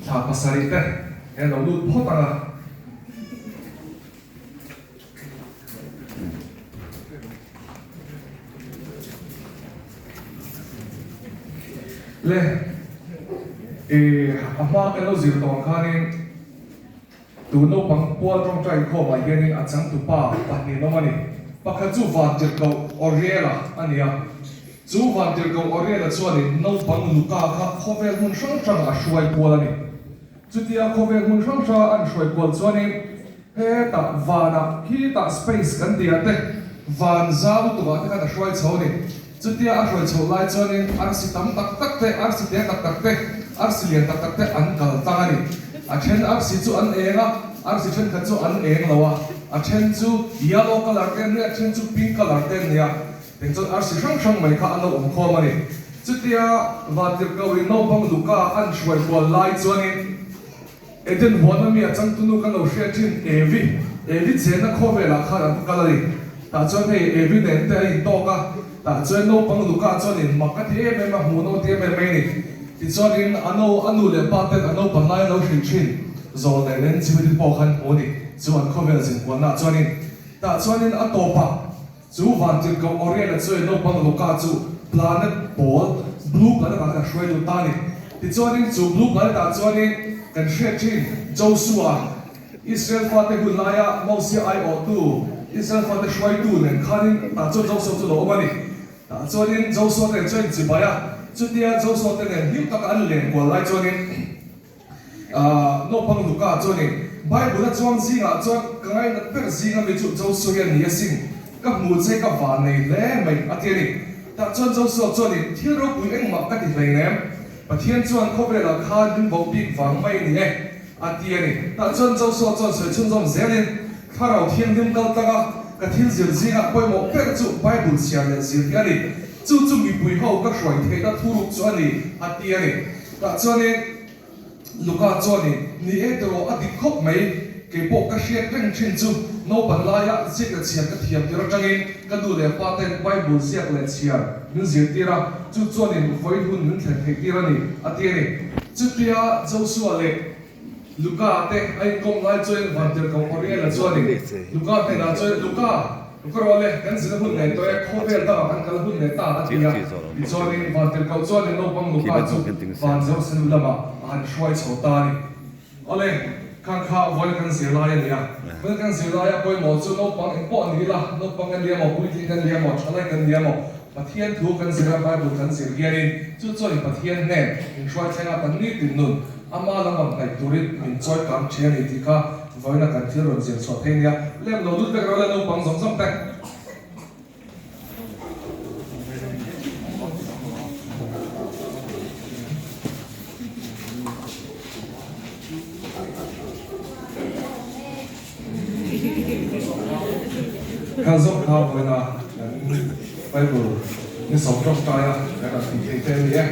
Thla pasarih te hian lo lut phawt ang a. Le, i a hma kan lo zir tawh ang khanin tu naupang pual tawngtai inkhawmah hianin a changtupa pahnih an awm a ni. Pakhat chu Vantirhkoh Oriela a ni a. Chu Vantirhkoh Oriela chuanin naupang Luka kha khawvel hmun hrang hrangah a hruai kual a ni. Chutia khawvel hmun hrang hranga an hruai kual chuanin hetah vanah khitah space kan tih ah te van zau lutukah te khan a hruai chho a ni. Chutia a hruai chhoh lai chuanin arsi tam tak tak te, arsi te tak tak te, arsi lian tak tak te an kal tlang a ni. A then arsi chu an eng a, arsi thenkhat chu an eng lo a, a then chu yellow colour te an nia, a then chu pink colour te an nia. Eng chuan arsi hrang hrang mai kha an lo awm khawm a ni. Chutia Vantirhkohin naupang Luka an hruai kual lai chuanin Eden huan ami a changtunu kan lo hriat thin Evi, Evi chenna khawvelah khan an va kal a ni. Tah chuan hei Evi nen te a intawk a, tah chuan naupang Luka chuanin mak a ti em em a, hmuh no ti em em mai a ni. Tichuanin a no, a nu leh pa ten a naupan lai an lo hrilh thin zawl leh nen chimiti pawh khan hmu a ni. Chu an khawvel zinkuannaah chuanin tah chuanin a tawpah Chu Vantirhkoh Oriela chuan naupang Luka chu planet pawl, blue planet ah khan a hruai lut ta a ni. Tichuanin chu blue planet ah chuanin kan hriat thin Josua, Israel fate hun laia Mosia aiawhtu, Israel fate hruaitu nen khanin tah chuan Josua chu lo awm a ni. Tah chuanin Josua te nen chuan a inchibai a, chutia Josua te nen hlim taka an len kual lai chuanin, Naupang Luka chuanin, Bible a chuang zingah chuan ka ngainat ber zing ami chu Josua hi a ni asin, ka hmu che ka van nei hle mai, a ti a ni. Tah chuan Josua chuanin, Thil ropui engmah ka ti hleinem, Pathian chuan khawvelah khan min voh bik vang mai a ni e, a ti a ni. Tah chuan Josua chuan sawi chhunzawm zelin, Thlarau Thianghlim kal tlang a, ka thil zir zingah pawimawh ber chu Bible chhiar leh zir hi a ni. Chu chu mipui ho ka hruai theihna thuruk chu a ni, a ti a ni. Tah chuanin Luka chuanin, Ni e tiraw, a dik khawp mai. Kei pawh ka hriat reng thin chu naupan laia ziak leh chhiar ka thiam tir atangin ka nu leh pa ten Bible ziak leh chhiar min zirtir a, chu chuanin vawiin hun min thlen theih tir a ni, a ti a ni. Chutia Joshua leh Luka te a inkawm lai chuan Vantirhkoh Oriela chuanin Luka hnenah chuan, Luka, Luka rawh le, kan zin a hun leh tawh e, khawvel dangah kan kal hun leh ta, a ti a. Tichuanin Vantirhkoh chuanin naupang Luka chu van Jerusalem lamah a han hruai chho ta a ni. Awle, khang kha vawiin kan zir lai a ni a. Vawiin kan zir laia pawimawh chu naupang engpawh a ni ila, naupang kan ni emaw, puitling kan ni emaw, thalai kan ni emaw, Pathian thu kan zir a, Bible kan zir hianin chu chuanin Pathian hnen min hruai thleng a, kan nitin nun ama lam ang hnaih turin min chawi kang thin a ni tih kha vawiina kan thil rawn zir chhuah thei nia. Lem lo lut vek rawh le naupang zawng zawng te. Kha zawk kha vawiina kan Bible ni sawm tawngtai a kan rawn tih theih te a ni e.